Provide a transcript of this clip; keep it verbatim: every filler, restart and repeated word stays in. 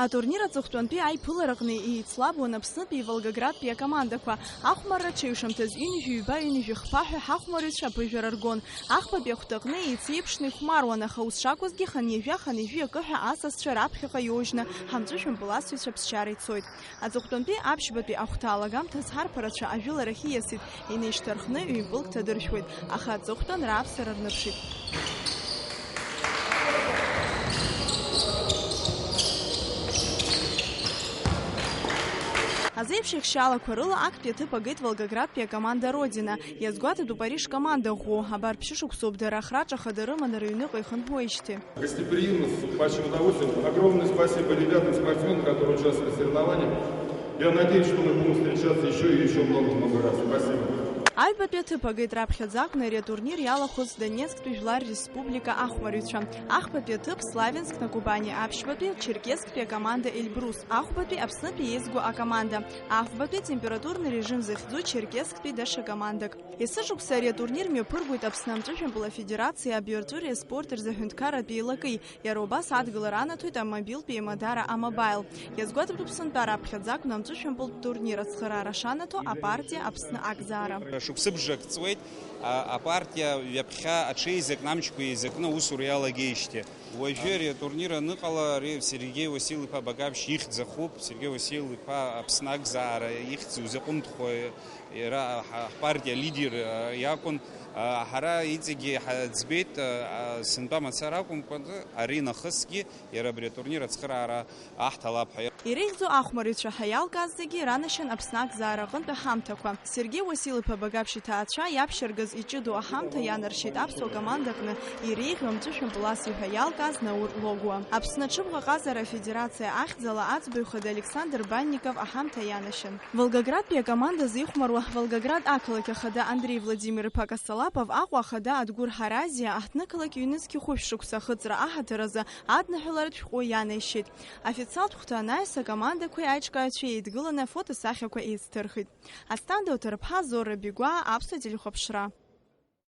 Атурнир аҵыхәтәантәи аиԥылараҟны еицлабуан Аԥснытәи Волгоградтәи акомандақәа. Ахәмарра ҽеиҩшамҭаз ҩынҩажәи ҩба, ҩынҩажәи хԥа ҳәа ҳахәмарҩцәа аԥыжәара ргон. Ахԥатәи ахәҭаҟны еицеиԥшны ихәмаруан, аха ус шакәызгьы хынҩажәа, хынҩажәи акы ҳәа асасцәа раԥхьаҟа иоужьны ҳамҵәышәымпыласҩцәа ԥсшьара ицоит. Аҵыхәтәантәи аԥшьбатәи ахәҭа алагамҭаз ҳарԥарацәа ажәыларахь ииасит, инеишьҭарххны ҩ-пылк ҭадыршәуеит, аха аҵыхәтәан раԥсара рныԥшит. Азеиԥш еихшьаалақәа рыла актәи аҭыԥ агеит Волгоградтәи акоманда Родина. Иазгәаҭатәуп ари шкоманда ӷәӷәоу, абар ԥшьышықәсоуп дара ахраҿа хада рыманы рыҩныҟа ихынҳәуеижьҭеи. Гостеприимность с большим удовольствием. Огромное спасибо ребятам, спортсменам, которые участвовали в соревнованиях. Я надеюсь, что мы будем встречаться ещё и ещё много-много раз. Спасибо. Аҩбатәи аҭыԥ агеит раԥхьаӡа акәны ари атурнир иалахәыз Донецктәи Жәлар Республика ахәмарҩцәа. Ахԥатәи аҭыԥ Славянск на Кубани, аԥшьбатәи Черкесктәи акоманда Эльбрус, ахәбатәи Аԥснытәи еизго акоманда, ахәбатәи температурный режим захьӡу Черкесктәи даҽа командак. Есышықәса ари атурнир мҩаԥыргоит Аԥсны амҵәышәмпыл афедерациеи абиуартуреи аспорт рзы аҳәынҭқарратә еилакеи, иара убас адгылара анаҭоит амобилтә еимадара А-Мобаил. Иазгәаҭатәуп сынтәа раԥхьаӡа акәны амҵәышәмпылтә турнир ацхыраара шанаҭо апартиа Аԥсны акзаара. Шықәсыбжак ҵуеит, а, апартиа ҩаԥхьа аҽеизакны, амчқәа еизакны аусура иалагеижьҭеи. Уажәы ари атурнир аныҟала, ари Сергеи Васил-иԥа Багаԥшь ихьӡ ахуп. Сергеи Васил-иԥа Аԥсны акзаара ихьӡ узаҟәымҭхо иара ҳа-, ҳпартиа лидер, а, иакәын. А, ҳара иҵегьы ҳаӡбеит, а, а, сынтәа мацара акәымкәа, ари нахысгьы иара абри атурнир ацхыраара аҳҭалап ҳәа. Иреиӷьӡоу ахәмарыҩцәа ҳәа иалкааз зегьы иранашьан Аԥсны акзаара аҟынтә аҳамҭақәа. Сергеи Васил-иԥа Багаԥшь иҭаацәа иаԥшьаргаз иҷыдоу аҳамҭа ианаршьеит аԥсуа командаҟны иреиӷьу амҵәышәмпыласи ҳәа иалкааз Наур Логуа. Аԥсны аҽыбӷаҟазара афедерациа ахьӡала аӡбаҩ хада Александр Банников аҳамҭа ианашьан. Волгоградтәи акоманда зихәмаруа Волгоград ақалақь ахада Андреи Владимир-иԥа Косолапов, Аҟәа ахада Адгәыр Ҳаразиа аҳҭнықалақь ҩнызқь хәышә шықәса ахыҵра аҳаҭыр азы адныҳәаларатә шәҟәы ианаишьеит. Официалтә хәҭа анаҩс акомандақәеи аиҿкааҩцәеи еидгыланы афотосахьақәа еицҭырхит. Асҭанда Оҭарԥҳа, Зора Бигәаа, Аԥсуа телехәаԥшра.